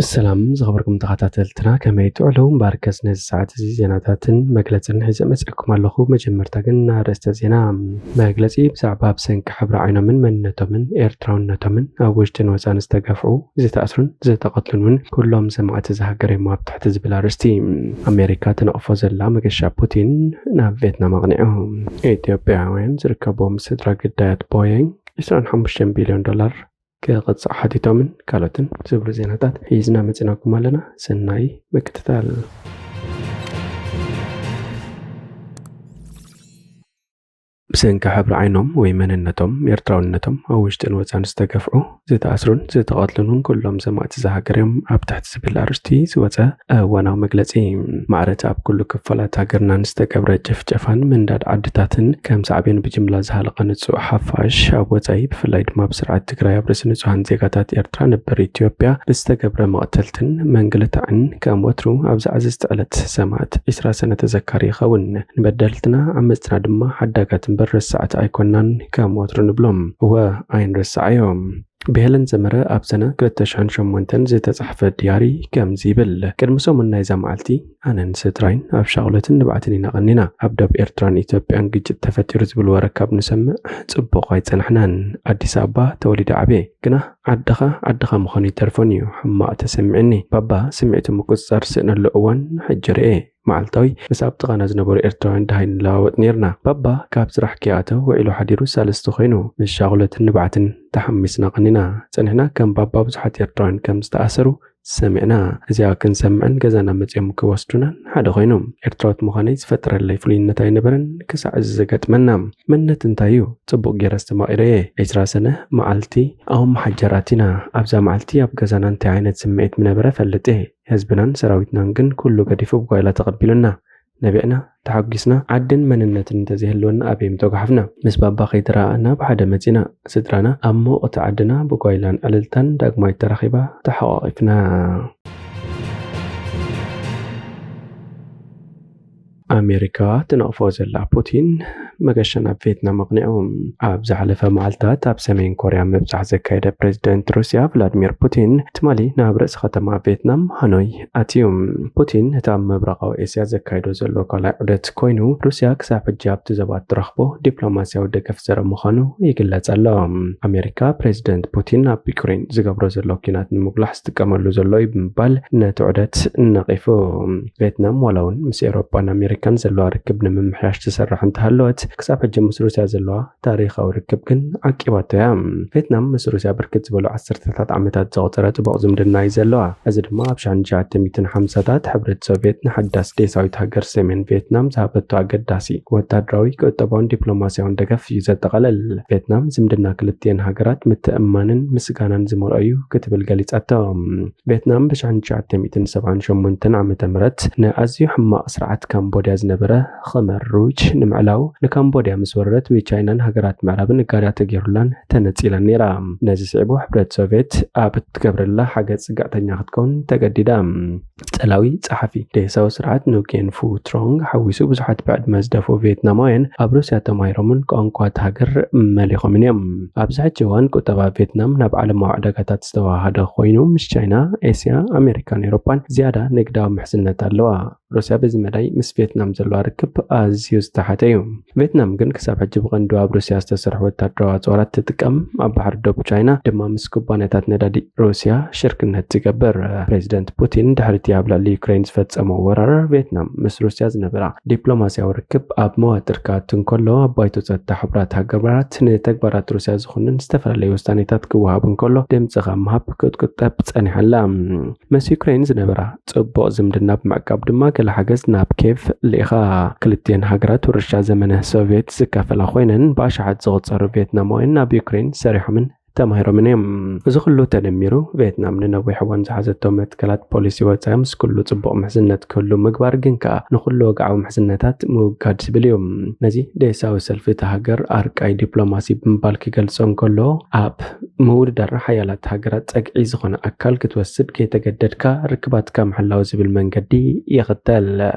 ሰላም ዝኸበርኩም ተኸታተልትና፣ ከመይ ትውዕሉ? እምበኣርከስ ነዚ ሰዓት እዚ ዜናታትን መግለጽን ሒዘ መጺእኩም ኣለኹ። መጀመርታ ግን ኣርእስተ ዜና። መግለጺ ብዛዕባ ብሰንኪ ሕብሪ ዓይኖምን መንነቶምን ኤርትራውነቶምን ኣብ ውሽጥን ወጻን ዝተገፍዑ፣ ዝተኣስሩን ዝተቐትሉን እውን ኩሎም ሰማዕቲ እዛ ሃገር እዮም ኣብ ትሕቲ ዝብል ኣርእስቲ። ኣሜሪካ ትነቕፎ ዘላ መገሻ ፑቲን ናብ ቬትናም ኣቕኒዑ። ኢትዮጵያውያን ዝርከብዎም ስድራ ግዳያት ቦይንግ ዕስራን ሓሙሽተን ቢልዮን ዶላር ክቕጻዕ ሓቲቶምን ካልኦትን ዝብሉ ዜናታት ሒዝና መጺናኩም ኣለና። ሰናይ ምክትታል። ብሰንኪ ሕብሪ ዓይኖም ወይ መንነቶም ኤርትራውነቶም ኣብ ውሽጥን ወጻን ዝተገፍዑ፣ ዝተኣስሩን ዝተቐትሉን እውን ኩሎም ሰማዕቲ እዛ ሃገር እዮም ኣብ ትሕቲ ዝብል ኣርእስቲ ዝወጸ እዋናዊ መግለጺ። ማዕረ እቲ ኣብ ኩሉ ክፋላት ሃገርና ንዝተገብረ ጭፍጨፋን ምንዳድ ዓድታትን ከም ሳዕቤን ብጅምላ ዝሃለቐ ንጹዕ ሓፋሽ ኣብ ወጻኢ፣ ብፍላይ ድማ ብስርዓት ትግራይ ኣብ ርእሲ ንጹሃን ዜጋታት ኤርትራ ነበር ኢትዮጵያ ብዝተገብረ መቕተልትን ምንግልታዕን ከም ወትሩ ኣብዚ ዕዝዝቲ ዕለት ሰማዕት ዕስራ ሰነ ተዘካሪ ይኸውን። ንበደልትና ዓመጽትና ድማ ሓዳጋት እምበር ረሳዕቲ ኣይኮናን ከም ወትሩ ንብሎም። እወ ኣይንረሳዓዮም። ብሄለን ዘመረ ኣብ ሰነ ክልተ ሽሕን ሸሞንተን ዝተጻሕፈ ድያሪ ከምዚ ይብል። ቅድሚ ሰሙን ናይዛ መዓልቲ ኣነን ስድራይን ኣብ ሻቕሎትን ንብዓትን ኢና ቀኒና። ኣብ ደቡብ ኤርትራን ኢትዮጵያን ግጭት ተፈጢሩ ዝብል ወረ ካብ ንሰምዕ ጽቡቕ ኣይጸናሕናን። ኣዲስ ኣበባ ተወሊደ ዓብየ። ግና ዓድኻ ዓድኻ ምዃኑ ይተርፎን እዩ። ሕማቕ ተሰሚዑኒ። ባባ ስምዒቱ ምቁጽጻር ዝስእነሉ እዋን ሕጂ ርኤ። መዓልታዊ ምስ ኣብ ጥቓና ዝነበሩ ኤርትራውያን ደሃይ ንለዋወጥ ኔርና። ባባ ካብ ስራሕ ከይኣተወ ውዒሉ ሓዲሩ ሳልስቲ ኮይኑ፣ ምስ ሻቕሎትን ንብዓትን ተሓሚስና ቀኒና። ጸኒሕና ከም ባባ ብዙሓት ኤርትራውያን ከም ዝተኣሰሩ ሰሚዕና። እዚኣ ክንሰምዕን ገዛና መጺኦም ክወስዱናን ሓደ ኮይኑ። ኤርትራዊት ምዃነይ ዝፈጠረለይ ፍሉይነት ኣይነበረን ክሳዕ እዚ ዘጋጥመና። መንነት እንታይ እዩ? ጽቡቕ ገይረ ኣስተማቒረየ። ዕስራ ሰነ መዓልቲ ኣብ መሓጀራት ኢና። ኣብዛ መዓልቲ ኣብ ገዛና እንታይ ዓይነት ስምዒት ምነበረ እፈልጥ እየ። ህዝብናን ሰራዊትናን ግን ኩሉ ገዲፉ ብጓይላ ተቐቢሉና። ነቢዕና፣ ተሓጒስና፣ ዓድን መንነትን እንተዘይህልወና ኣበይ ምተጓሓፍና? ምስ ባባ ከይተረኣኣና ብሓደ መጺና። ስድራና ኣብ ሙቕቲ ዓድና ብጓይላን ዕልልታን ዳግማይ ተራኺባ ተሓቋቒፍና። ኣሜሪካ ትነቕፎ ዘላ ፑቲን መገሻ ናብ ቬትናም ኣቕኒዑ። ኣብ ዝሓለፈ መዓልታት ኣብ ሰሜን ኮርያ ምብጻሕ ዘካየደ ፕሬዚደንት ሩስያ ቭላድሚር ፑቲን ትማሊ ናብ ርእሲ ከተማ ቬትናም ሃኖይ ኣትዩ። ፑቲን እቲ ኣብ ምብራቓዊ ኤስያ ዘካይዶ ዘሎ ካልኣይ ዑደት ኮይኑ፣ ሩስያ ክሳብ ሕጂ ኣብቲ ዞባ እትረኽቦ ዲፕሎማስያዊ ደገፍ ዘርኢ ምዃኑ ይግለጽ ኣሎ። ኣሜሪካ ፕሬዚደንት ፑቲን ኣብ ዩክሬን ዝገብሮ ዘሎ ኲናት ንምጉላሕ ዝጥቀመሉ ዘሎ እዩ ብምባል ነቲ ዑደት ነቒፉ። ቬትናም ዋላ እውን ምስ ኤውሮጳን ኣሜሪካን ዘለዋ ርክብ ንምምሕያሽ ትሰርሕ እንተሃለወት፣ ክሳብ ሕጂ ምስ ሩስያ ዘለዋ ታሪኻዊ ርክብ ግን ዓቂባቶ እያ። ቬትናም ምስ ሩስያ ብርክት ዝበሉ ዓሰርተታት ዓመታት ዘቑጸረ ጥቡቕ ዝምድና እዩ ዘለዋ። እዚ ድማ ኣብ ሽሕን ትሽዓተ ሚእትን ሓምሳታት ሕብረት ሶቭየት ንሓዳስ ዴሳዊት ሃገር ሰሜን ቬትናም ዝሃበቶ ኣገዳሲ ወታደራዊ፣ ቁጠባውን ዲፕሎማስያውን ደገፍ እዩ ዘጠቓልል። ቬትናም ዝምድና ክልቲኤን ሃገራት ምትእምማንን ምስጋናን ዝመልኦ እዩ ክትብል ገሊጻቶ። ቬትናም ብሽሕን ትሽዓተ ሚእትን ሰብዓን ሸሞንተን ዓመተ ምህረት ንኣዝዩ ሕማቕ ስርዓት ካምቦድያ ዝነበረ ኸመር ሩጅ ንምዕላው ንካምቦድያ ምስ ወረረት ብቻይናን ሃገራት ምዕራብን እገዳ ተገይሩላን ተነጺላን ነይራ። ነዚ ስዒቡ ሕብረት ሶቭየት ኣብ እትገብረላ ሓገዝ ጽግዕተኛ ክትከውን ተገዲዳ። ጸላዊ ጸሓፊ ዴሳዊ ስርዓት ኑጌን ፉ ትሮንግ ሓዊሱ ብዙሓት ብዕድመ ዝደፍኡ ቬትናማውያን ኣብ ሩስያ ተማሂሮምን ቋንቋ እታ ሃገር መሊኾምን እዮም። ኣብዚ ሕጂ እዋን ቁጠባ ቬትናም ናብ ዓለማዊ ዕዳጋታት ዝተዋሃደ ኮይኑ፣ ምስ ቻይና፣ ኤስያ፣ ኣሜሪካን ኤውሮጳን ዝያዳ ንግዳዊ ምሕዝነት ኣለዋ። ሩስያ በዚ መዳይ ምስ ቬትናም ዘለዋ ርክብ ኣዝዩ ዝተሓተ እዩ። ቬትናም ግን ክሳብ ሕጂ ብቐንዱ ኣብ ሩስያ ዝተሰርሑ ወታደራዊ ኣጽዋራት ትጥቀም፣ ኣብ ባሕሪ ዶብ ቻይና ድማ ምስ ኩባንያታት ነዳዲ ሩስያ ሽርክነት ትገብር። ፕሬዚደንት ፑቲን ድሕሪ እቲ ኣብ ልዕሊ ዩክሬን ዝፈጸሞ ወራር፣ ቬትናም ምስ ሩስያ ዝነበራ ዲፕሎማስያዊ ርክብ ኣብ መዋጥር ክኣቱ እንከሎ፣ ኣብ ባይቶ ጸጥታ ሕቡራት ሃገራት ንተግባራት ሩስያ ዝኹንን ዝተፈላለዩ ውሳኔታት ክወሃብ እንከሎ ድምጺ ካብ ምሃብ ክትቁጠብ ጸኒሓ ኣላ። ምስ ዩክሬን ዝነበራ ጽቡቕ ዝምድና ብምዕቃብ ድማ ገለ ሓገዝ ናብ ኬቭ ልኢኻ። ክልቲኤን ሃገራት ውርሻ ዘመነ ሶቭየት ዝካፈላ ኮይነን ብኣሽሓት ዝቑጸሩ ቬትናማውያን ናብ ዩክሬን ሰሪሖምን ተማሂሮምን እዮም። እዚ ኩሉ ተደሚሩ ቬትናም ንነዊሕ እዋን ዝሓዘቶ መትከላት ፖሊሲ ወጻኢ ምስ ኩሉ ጽቡቕ ምሕዝነት ክህሉ ምግባር ግን ከኣ ንኹሉ ወግዓዊ ምሕዝነታት ምውጋድ ዝብል እዩ። ነዚ ዴሳዊ ሰልፊ እታ ሃገር ኣርቃይ ዲፕሎማሲ ብምባል ክገልጾ እንከሎ፣ ኣብ ምውድዳር ሓያላት ሃገራት ጸግዒ ዝኾነ ኣካል ክትወስድ ከይተገደድካ ርክባትካ ምሕላው ዝብል መንገዲ ይኽተል።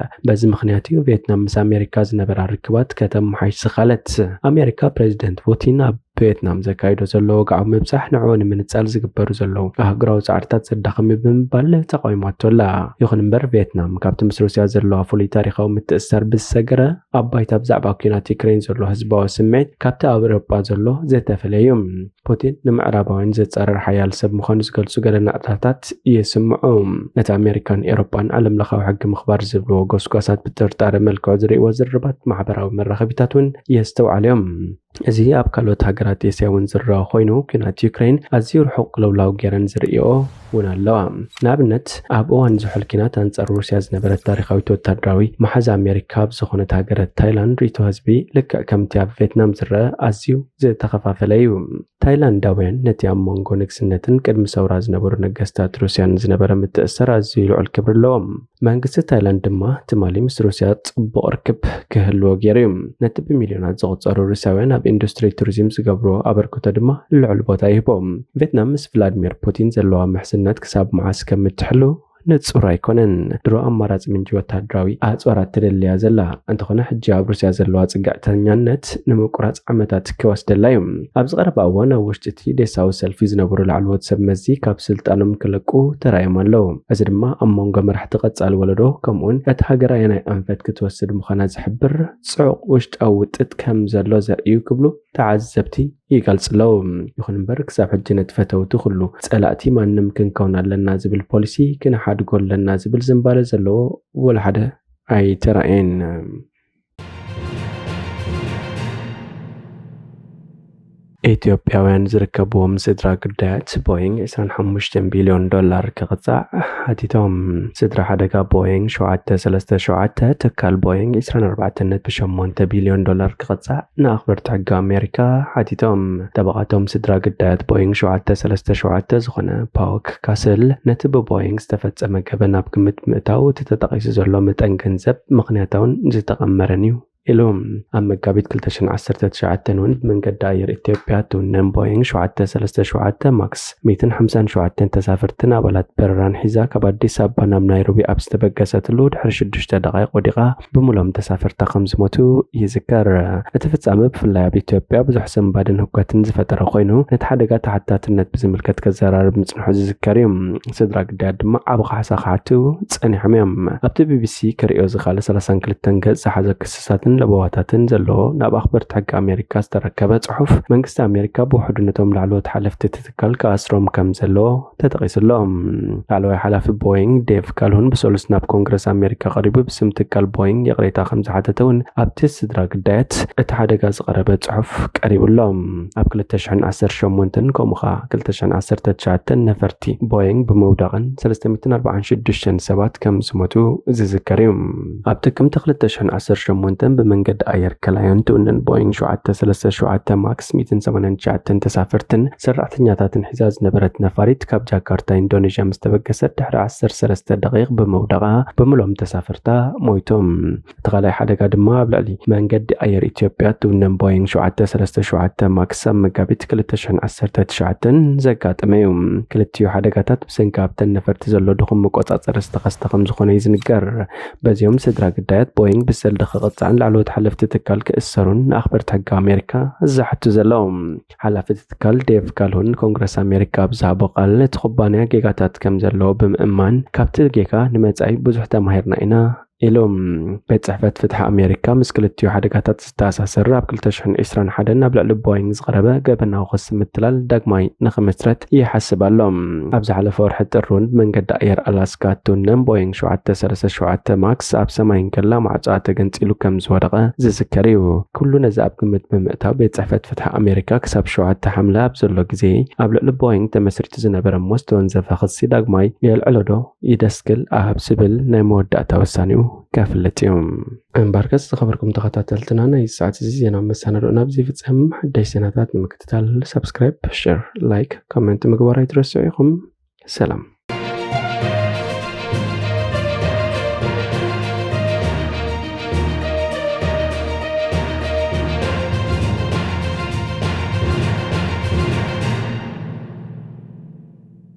በዚ ምኽንያት እዩ ቬትናም ምስ ኣሜሪካ ዝነበራ ርክባት ከተመሓይሽ ዝኻለት። ኣሜሪካ ፕሬዚደንት ፑቲን ኣብ ቬትናም ዘካይዶ ዘሎ ወግዓዊ ምብጻሕ ንዕኡ ንምንጻል ዝግበሩ ዘለዉ ኣህጉራዊ ጻዕርታት ዘዳኸም እዩ ብምባል ተቓዊማቶ ኣላ። ይኹን እምበር፣ ቬትናም ካብቲ ምስ ሩስያ ዘለዋ ፍሉይ ታሪኻዊ ምትእስሳር ብዝሰገረ፣ ኣብ ባይታ ብዛዕባ ኲናት ዩክሬን ዘሎ ህዝባዊ ስምዒት ካብቲ ኣብ ኤውሮጳ ዘሎ ዝተፈለየ እዩ። ፑቲን ንምዕራባውያን ዘጻረር ሓያል ሰብ ምዃኑ ዝገልጹ ገለ ናዕታታት ይስምዑ። ነቲ ኣሜሪካን ኤውሮጳን ዓለምለኻዊ ሕጊ ምኽባር ዝብልዎ ጎስጓሳት ብጥርጣረ መልክዑ ዝርእይዎ ዝርርባት ማሕበራዊ መራኸቢታት እውን የስተውዓሉ እዮም። እዚ ኣብ ካልኦት ሃገራት ኤስያ እውን ዝረአ ኮይኑ፣ ኲናት ዩክሬን ኣዝዩ ርሑቕ ቅልውላው ገይረን ዝርእይኦ እውን ኣለዋ። ንኣብነት፣ ኣብ እዋን ዝሑል ኲናት ኣንጻር ሩስያ ዝነበረት ታሪኻዊት ወታደራዊ መሓዛ ኣሜሪካ ኣብ ዝኾነት ሃገረ ታይላንድ፣ ርእይቶ ህዝቢ ልክዕ ከምቲ ኣብ ቬትናም ዝረአ ኣዝዩ ዝተኸፋፈለ እዩ። ታይላንዳውያን ነቲ ኣብ መንጎ ንግስነትን ቅድሚ ሰውራ ዝነበሩ ነገስታት ሩስያን ዝነበረ ምትእስሳር ኣዝዩ ልዑል ክብሪ ኣለዎም። መንግስቲ ታይላንድ ድማ ትማሊ ምስ ሩስያ ጽቡቕ ርክብ ክህልዎ ገይሩ እዩ። ነቲ ብሚልዮናት ዝቑጸሩ ሩስያውያን ኣብ ኢንዱስትሪ ቱሪዝም ዝገብርዎ ኣበርክቶ ድማ ልዑል ቦታ ይህቦ። ቬትናም ምስ ቭላድሚር ፑቲን ዘለዋ ምሕዝነት ክሳብ መዓስ ከም እትሕሉ ንጹር ኣይኮነን። ድሮ ኣማራጺ ምንጪ ወታደራዊ ኣጽዋራት ትደሊ እያ ዘላ። እንተኾነ፣ ሕጂ ኣብ ሩስያ ዘለዋ ጽግዕተኛነት ንምቁራጽ ዓመታት ክወስደላ እዩ። ኣብዚ ቀረባ እዋን ኣብ ውሽጢ እቲ ዴሳዊ ሰልፊ ዝነበሩ ላዕለዎት ሰብ መዚ ካብ ስልጣኖም ክለቁ ተራእዮም ኣለዉ። እዚ ድማ ኣብ መንጎ መራሕቲ ቀጻሊ ወለዶ፣ ከምኡውን እታ ሃገር ኣየናይ ኣንፈት ክትወስድ ምዃና ዝሕብር ጽዑቕ ውሽጣዊ ውጥጥ ከም ዘሎ ዘርእዩ ክብሉ ተዓዘብቲ ይገልጽ ኣለዉ። ይኹን እምበር፣ ክሳብ ሕጂ ነቲ ፈተውቲ ኩሉ ጸላእቲ ማንም ክንከውን ኣለና ዝብል ፖሊሲ ክነሓድጎ ኣለና ዝብል ዝንባለ ዘለዎ ወላ ሓደ ኣይተራእየን። ኢትዮጵያውያን ዝርከብዎም ስድራ ግዳያት ቦይንግ ዕስራን ሓሙሽተን ቢልዮን ዶላር ክቕጻዕ ሓቲቶም። ስድራ ሓደጋ ቦይንግ ሸውዓተ ሰለስተ ሸውዓተ ትካል ቦይንግ ዕስራን ኣርባዕተን ነጥቢ ሸሞንተ ቢልዮን ዶላር ክቕጻዕ ንኣኽበርቲ ሕጊ ኣሜሪካ ሓቲቶም። ጠበቓቶም ስድራ ግዳያት ቦይንግ ሸውዓተ ሰለስተ ሸውዓተ ዝኾነ ፓውክ ካስል ነቲ ብቦይንግ ዝተፈጸመ ገበን ኣብ ግምት ምእታው እቲ ተጠቒሱ ዘሎ መጠን ገንዘብ ምኽንያታውን ዝተቐመረን እዩ ኢሉ። ኣብ መጋቢት ክልተ ሽሕን ዓሰርተ ትሽዓተን እውን ብመንገዲ ኣየር ኢትዮጵያ ትውነን ቦይንግ ሸውዓተ ሰለስተ ሸውዓተ ማክስ ሚእትን ሓምሳን ሸውዓተን ተሳፈርትን ኣባላት በረራን ሒዛ ካብ ኣዲስ ኣበባ ናብ ናይሮቢ ኣብ ዝተበገሰትሉ ድሕሪ ሽዱሽተ ደቓይቕ ወዲቓ ብምሎም ተሳፈርታ ከም ዝሞቱ ይዝከር። እቲ ፍጻመ ብፍላይ ኣብ ኢትዮጵያ ብዙሕ ሰንባድን ህውከትን ዝፈጠረ ኮይኑ፣ ነቲ ሓደጋ ተሓታትነት ብዝምልከት ከዘራርብ ምጽንሑ ዝዝከር እዩ። ስድራ ግዳያት ድማ ዓቢ ካሕሳ ክሓቱ ጸኒሖም እዮም። ኣብቲ ቢቢሲ ክርእዮ ዝኸኣለ ሰላሳን ክልተን ገጽ ዝሓዘ ክስታትን ለበዋታትን ዘለዎ ናብ ኣኽበርቲ ሕጊ ኣሜሪካ ዝተረከበ ጽሑፍ፣ መንግስቲ ኣሜሪካ ብውሕዱ ነቶም ላዕለዎት ሓለፍቲ እቲ ትካል ክኣስሮም ከም ዘለዎ ተጠቒሱ ኣሎ። ላዕለዋይ ሓላፊ ቦይንግ ዴቭ ካልሆን ብሰሉስ ናብ ኮንግረስ ኣሜሪካ ቀሪቡ ብስም ትካል ቦይንግ ይቕሬታ ከም ዝሓተተ እውን ኣብቲ ስድራ ግዳያት እቲ ሓደጋ ዝቐረበ ጽሑፍ ቀሪቡ ኣሎ። ኣብ ክልተ ሽሕን ዓሰርተ ሸሞንተን ከምኡ ኸኣ ክልተ ሽሕን ዓሰርተ ትሽዓተን ነፈርቲ ቦይንግ ብምውዳቕን ሰለስተ ሚእትን ኣርባዓን ሽዱሽተን ሰባት ከም ዝሞቱ ዝዝከር እዩ። ኣብ ጥቅምቲ ክልተ ሽሕን ዓሰርተ ሸሞንተን ብመንገዲ ኣየር ከላዮን ትውንን ቦይንግ ሸውዓተ ሰለስተ ሸውዓተ ማክስ ሚእትን ሰማንያን ትሽዓተን ተሳፈርትን ሰራሕተኛታትን ሒዛ ዝነበረት ነፋሪት ካብ ጃካርታ ኢንዶኔዥያ ምስ ተበገሰት ድሕሪ ዓሰርተ ሰለስተ ደቂቕ ብምውዳቓ ብምሎም ተሳፈርታ ሞይቶም። እቲ ካልኣይ ሓደጋ ድማ ኣብ ልዕሊ መንገዲ ኣየር ኢትዮጵያ ትውነን ቦይንግ ሸውዓተ ሰለስተ ሸውዓተ ማክስ ኣብ መጋቢት ክልተ ሽሕን ዓሰርተ ትሽዓተን ዘጋጠመ እዩ። ክልቲኡ ሓደጋታት ብሰንኪ ኣብተን ነፈርቲ ዘሎ ድኹም መቆጻጸሪ ዝተኸስተ ከም ዝኾነ እዩ ዝንገር። በዚኦም ስድራ ግዳያት ቦይንግ ብሰልዲ ክቕጻዕን ላዕለዎት ሓለፍቲ ትካል ክእሰሩን ንኣኽበርቲ ሕጊ ኣሜሪካ ዝሓቱ ዘለዉ። ሓላፊ እቲ ትካል ዴቭ ካልሆን ኮንግረስ ኣሜሪካ ኣብ ዝሃቦ ቃል፣ እቲ ኩባንያ ጌጋታት ከም ዘለዎ ብምእማን፣ ካብቲ ጌጋ ንመጻኢ ብዙሕ ተማሂርና ኢና ኢሉ። ቤት ጽሕፈት ፍትሒ ኣሜሪካ ምስ ክልቲኡ ሓደጋታት ዝተኣሳሰር ኣብ ክልተ ሽሕን ዕስራን ሓደን ኣብ ልዕሊ ቦይንግ ዝቐረበ ገበናዊ ክሲ ምትላል ዳግማይ ንኽምስረት ይሓስብ ኣሎ። ኣብ ዝሓለፈ ወርሒ ጥሪ እውን ብመንገዲ ኣየር ኣላስካ እትውነን ቦይንግ ሸውዓተ ሰለስተ ሸውዓተ ማክስ ኣብ ሰማይ እንከላ ማዕጾኣ ተገንጺሉ ከም ዝወደቐ ዝዝከር እዩ። ኩሉ ነዚ ኣብ ግምት ብምእታው፣ ቤት ጽሕፈት ፍትሒ ኣሜሪካ ክሳብ ሸውዓተ ሓምለ ኣብ ዘሎ ግዜ ኣብ ልዕሊ ቦይንግ ተመስሪቱ ዝነበረ እሞ ዝተወንዘፈ ክሲ ዳግማይ የልዕሎ ዶ ይደስክል ኣብ ዝብል ናይ መወዳእታ ውሳኔኡ ከፍልጥ እዩ። እምበርከስ ዝኸበርኩም ተኸታተልትና፣ ናይ ሰዓት እዚ ዜና መሰናድኦ ናብዚ ይፍጸም። ሓደሽ ዜናታት ንምክትታል ሳብስክራይብ፣ ሸር፣ ላይክ፣ ኮመንት ምግባር ኣይትረስዑ ኢኹም። ሰላም።